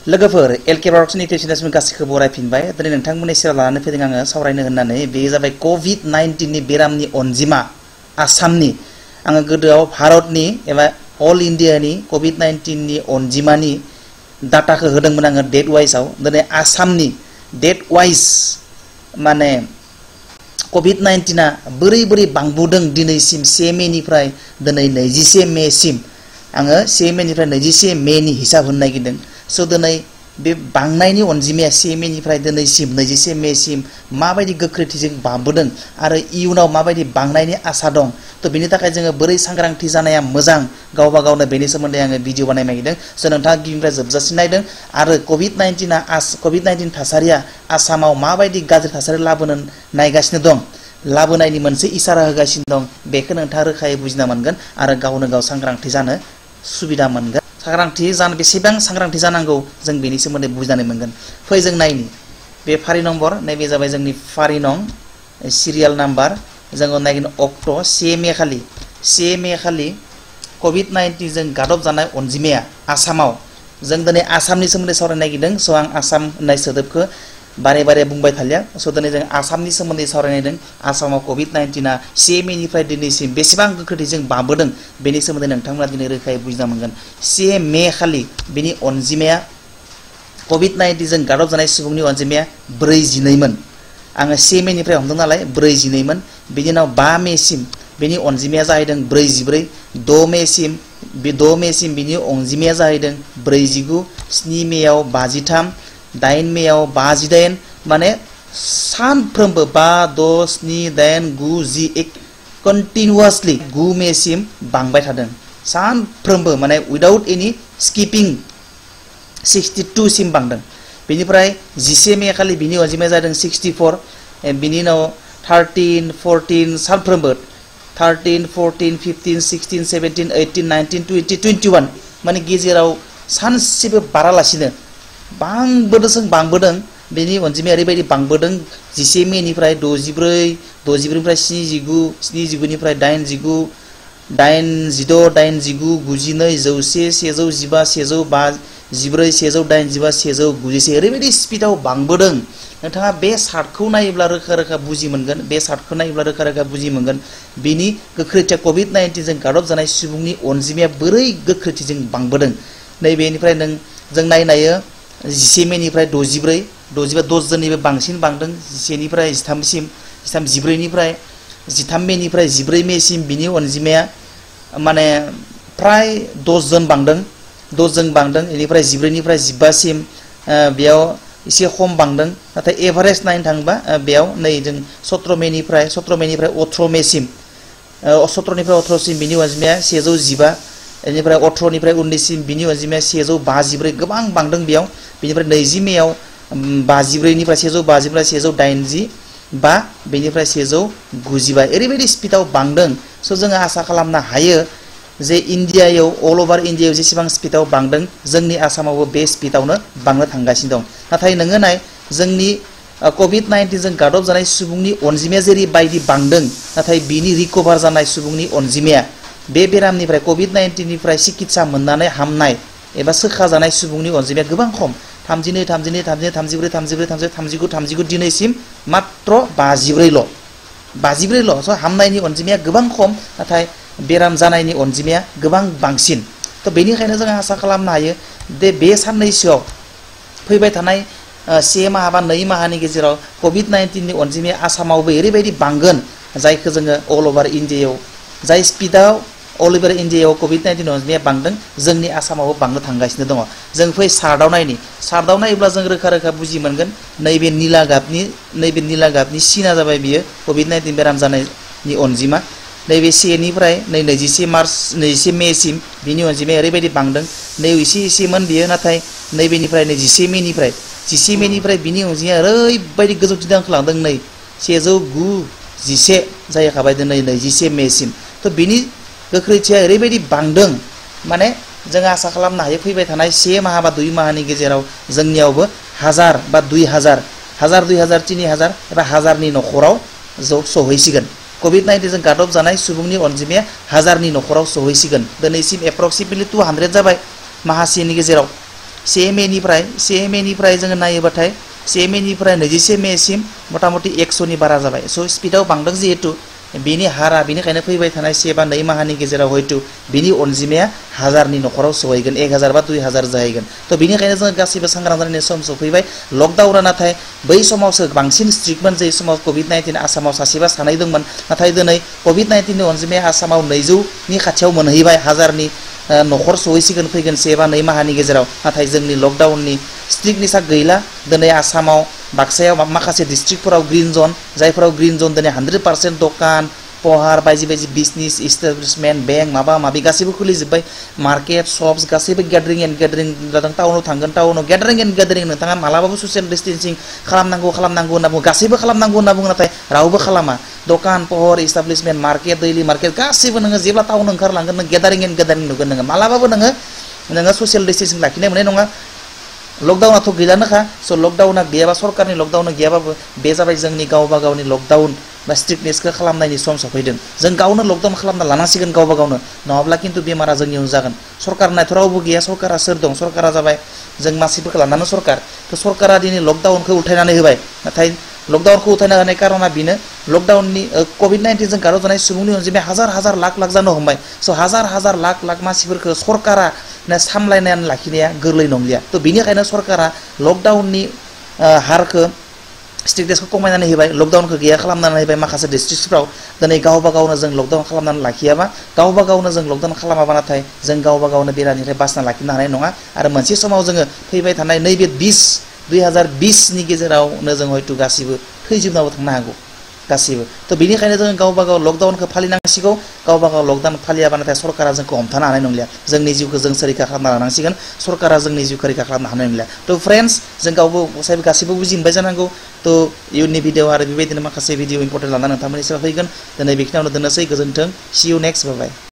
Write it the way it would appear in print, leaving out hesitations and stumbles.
लोगोफोर LK ब्रडकास्टनि television गासैखौबो बरायफिनबाय दिनै नोंथांमोननि सेराव लानानै फैदों आङो सावरायनो होननानै बे जाबाय कोविड-19 नि बेरामनि अनजिमा आसामनि आङो गोदोआव भारतनि एबा अल इन्डियानि कोविड-19 नि अनजिमानि डाटाखौ होदोंमोन आङो डेट वाइजआव दिनै आसामनि डेट वाइज माने कोविड-19 आ बोरै बोरै बांबोदों दिनैसिम 1 मेनिफ्राय दिनै 21 मेसिम आङो 1 मेनिफ्राय 21 मेनि हिसाब होनो नागिरदों स' दिनै बे बांनायनि अनजिमाया 1 मेनिफ्राय दिनैसिम 21 मेसिम माबायदि गोख्रैथिजों बांबोदों आरो इयुनाव माबायदि बांनायनि आसा दं थ' बेनि थाखाय जोङो बोरै सांग्रांथि जानाया मोजां गावबा गावनो बेनि सोमोन्दै आङो भिडिअ बानायनो नागिरदों स' नोंथाङा गिबिनिफ्राय जोबजासिम नायदों आरो कोविड-19 थासारिया आसामाव माबायदि गाज्रि थासारि लाबोनो नायगासिनो दं लाबोनायनि मोनसे इसारा होगासिनो दं बेखौ नोंथाङा रोखायै बुजिना मोनगोन आरो गावनो गाव सांग्रांथि जानो सुबिदा मोनगोन सांग्रांथि जानो बेसेबां सांग्रांथि जानांगौ जों बेनि सोमोन्दै बुजिनानै मोनगोन फै जों नायनि बे फारि नम्बर नैबे जाबाय जोंनि फारि नं सिरियाल नाम्बार जोङो नायगोन अक्ट' 1 मे खालि कोविड-19 जों गादब जानाय अनजिमाया आसामाव जों दिनै आसामनि सोमोन्दै सावरायनो नागिरदों स' आं आसाम होननाय सोदोबखौ बारे बारे बुंबाय थालिया स' दिनै जों आसामनि सोमोन्दै सावरायनायदों आसामाव कोविड-19 आ 1 मेनिफ्राय दिनैसिम बेसेबां गोख्रैथिजों बांबोदों बेनि सोमोन्दै नोंथांमोना दिनै रोखायै बुजिना मोनगोन 1 मे खालि बिनि अनजिमाया कोविड-19 जों गादब जानाय सुबुंनि अनजिमाया 42 मोन आङो 1 मेनिफ्राय हमदों नालाय 42 मोन बिनि उनाव 5 मेसिम बिनि अनजिमाया जाहैदों 44 6 मेसिम बिनि अनजिमाया जाहैदों 49 7 मेयाव 53 8 मेयाव 58 माने सानफ्रोमबो 5 6 7 8 9 10 कन्टिन्युअसलि 9 मेसिम बांबाय थादों सानफ्रोमबो माने उइदाउट एनि स्किपिं 62 सिम बांदों बेनिफ्राय 11 मे खालि बिनि अनजिमाया जादों 64 बिनि उनाव 13 14 सानफ्रोमबो 13 14 15 16 17 18 19 20 21 माने गेजेराव सानसेबो बारालासिनो बांबोदों बेनि अनजिमाया ओरैबायदि बांबोदों 11 मेनिफ्राय 64 64निफ्राय 79 79निफ्राय 89 86 89 92 100 115 115 184 185 ओरैबायदि स्पिडआव बांबोदों नोंथाङा बे चार्टखौ नायोब्ला रोखा रोखा बुजि मोनगोन बे चार्टखौ नायोब्ला रोखा रोखा बुजि मोनगोन बिनि गोख्रैथिया कोविड-19 जों गादब जानाय सुबुंनि अनजिमाया बोरै गोख्रैथिजों बांबोदों नैबेनिफ्राय जों नायनायो 11 मेनिफ्राय 64 10 जननिबो बांसिन बांदों 11 निफ्राय 13 सिम 14 निफ्राय 13 मेनिफ्राय 14 मेसिम बिनि अनजिमाया माने फ्राय 10 जन बांदों बेनिफ्राय 14 निफ्राय 15 सिम बेयाव एसे खम बांदों नाथाय एभारेज नायनो थाङोबा बेयाव नै जों 17 मेनिफ्राय 18 मेसिम 17 निफ्राय 18 सिम बिनि अनजिमाया 115 बेनिफ्राय 18 निफ्राय 19 सिम बिनि अनजिमाया 154 गोबां बांदों बेयाव बेनिफ्राय 20 मेयाव 54 निफ्राय 150 185 बेनिफ्राय 195 ओरैबायदि स्पिडआव बांदों स' जोङो आसा खालामनो हायो जे इन्डियायाव अल ओभार इन्डियायाव जेसेबां स्पिडआव बांदों जोंनि आसामावबो बे स्पिडआवनो बांनो थांगासिनो दं नाथाय नोङो नाय जोंनि कोविड-19 जों गादब जानाय सुबुंनि अनजिमाया जेरैबायदि बांदों नाथाय बिनि रिकभार जानाय सुबुंनि अनजिमाया बे बेरामनिफ्राय कोविड-19 निफ्राय सिकित्सा मोननानै हामनाय एबा सोखाजानाय सुबुंनि अनजिमाया गोबां खम 32 32 34 34 39 39 दिनैसिम मात्र 54ल' स' हामनायनि अनजिमाया गोबां खम नाथाय बेराम जानायनि अनजिमाया गोबां बांसिन थ' बेनिखायनो जों आसा खालामनो हायो दे बे साननैसोआव फैबाय थानाय 1 माह बा 2 माहनि गेजेराव कोविड-19 नि अनजिमाया आसामावबो ओरैबायदि बांगोन जायखौ जोङो अल ओभार इन्डियायाव जाय स्पिडआव अल ओभार इन्डियायाव कोविड-19 अनजिमाया बांदों जोंनि आसामावबो बांनो थांगासिनो दङ जों फै चार्टआव नायोब्ला जों रोखा रोखा बुजि मोनगोन नैबे निला गाबनि सिना जाबाय बियो कोविड-19 बेराम जानायनि अनजिमा नैबे 1 निफ्राय 21 मेसिम बिनि अनजिमाया ओरैबायदि बांदों नै एसेमोन बियो नाथाय नैबेनिफ्राय 11 मेनिफ्राय बिनि अनजिमाया ओरैबायदि गोजौथिं दावखोलांदों नै 111 जाहैखाबाय दिनै 21 मेसिम थ' बिनि गोख्रैथिया ओरैबायदि बांदों माने जों आसा खालामनो हायो फैबाय थानाय 1 माह बा 2 माहनि गेजेराव जोंनियावबो 1000 बा 2000 2000 3000 एबा 1000नि न'खराव सहैसिगोन कोविड-19 जों गादब जानाय सुबुंनि अनजिमाया 1000नि न'खराव सहैसिगोन दिनैसिम एप्रक्सिमेटलि 200 जाबाय माहासेनि गेजेराव से मेनिफ्राय जोङो नायोबाथाय से मेनिफ्राय 21 मेसिम मथा मथि 100 नि बारा जाबाय स' स्पिडआव बांदों जिहेतु बिनि हारा बिनिखायनो फैबाय थानाय 1 बा 2 माहानि गेजेराव हयतो बिनि अनजिमाया 1000 नि नखराव सहैगोन 1000 बा 2000 जाहैगोन त' बिनिखायनो जों गासिबो सांग्रां जानायनि सम सफैबाय लकडाउना नाथाय बै समावसो बांसिन स्ट्रिक्टमोन जे समाव कोविड-19 आसामाव सासेबा सानै दंमोन नाथाय दिनै कोविड-19 नि अनजिमाया आसामाव 200 नि खाथियाव मोनहैबाय 1000 नि नखर सहैसिगोन फैगोन 1 बा 2 माहानि गेजेराव नाथाय जोंनि लकडाउननि स्ट्रिक्टनेसा गैला दिनै आसामाव बाक्सायाव माखासे डिस्ट्रिक्टफोराव ग्रीन जोन जायफोराव ग्रीन जोन दिनै 100% दखान पहार बायदि बायदि बिजनेस इस्टाब्लिशमेन्ट बेंक माबा माबि गासैबो खुलिजोब्बाय मार्केट शप्स गासैबो गैदारिं एन्ड गैदारिं जादों टाउनाव थांगोन टाउनाव गैदारिं एन्ड गैदारिं नोंथाङा मालाबाबो ससियेल डिस्टेन्सिं खालामनांगौ होनना बुङो गासैबो खालामनांगौ होनना बुङो नाथाय रावबो खालामा दखान पहर इस्टाब्लिशमेन्ट मार्केट दैलि मार्केट गासैबो नोङो जेब्ला टाउन ओंखारलांगोन नों गैदारिं एन्ड गैदारिं नुगोन नोङो मालाबाबो नोङो ससियेल डिस्टेन्सिं लाखिनाय मोननाय नङा लकडाउनाथ' गैलानोखा स' लकडाउना गैयाबा सरकारनि लकडाउन गैयाबाबो बे जाबाय जोंनि गावबा गावनि लकडाउन बा स्ट्रिक्टनेसखौ खालामनायनि सम सफैदों जों गावनो लकडाउन खालामना लानांसिगोन गावबा गावनो नङाब्ला खिन्थु बेमारा जोंनियाव जागोन सरकारनाथ' रावबो गैया सरकारा सोर दं सरकारा जाबाय जों मानसिफोरखौ लानानै सरकार थ' सरकारा दिनै लकडाउनखौ उठायनानै होबाय नाथाय लकडाउनखौ उठायना होनाय कारना बेनो लकडाउननि कोविड-19 जों गादबजानाय सुबुंनि अनजिमाया हाजार लाख जानो हमबाय स' हाजार लाख मानसिफोरखौ सरकारा सामलायनानै लाखिनाया गोरलै नंलिया थ' बिनिखायनो सरकारा लकडाउननि हारखौ स्ट्रिक्टनेसखौ खमायनानै होबाय लकडाउनखौ गैया खालामनानै होबाय माखासे डिस्ट्रिक्टसफ्राव दिनै गावबा गावनो जों लकडाउन खालामनानै लाखियाबा गावबा गावनो जों लकडाउन खालामाबा नाथाय जों गावबा गावनो बेरामनिफ्राय बासिना लाखिनो हानाय नङा आरो मोनसे समाव जोङो फैबाय थानाय नैबे 2020 नि गेजेरावनो जों हयतो गासिबो थैजोबनाबो थांनो हागौ गासिबो थ' बिनिखायनो जों गावबा गाव लकडाउनखौ फालिनांसिगौ गावबा गाव लकडाउन फालियाबा नाथाय सरकारा जोंखौ हमथानो हानाय नंलिया जोंनि जिउखौ जों रैखा खालामना लानांसिगोन सरकारा जोंनि जिउखौ रैखा खालामनो हानाय नंलिया थ' फ्रेन्ड्स जों गासिबो बुजि मोनबाय जानांगौ थ' इयुननि भिडिअ आरो बेबायदिनो माखासे भिडिअ इम्पर्टेन्ट लानानै नोंथांमोननि सेराव फैगोन दिनै बेखिनियावनो दोननोसै गोजोन्थों सि इउ नेक्स्ट बाय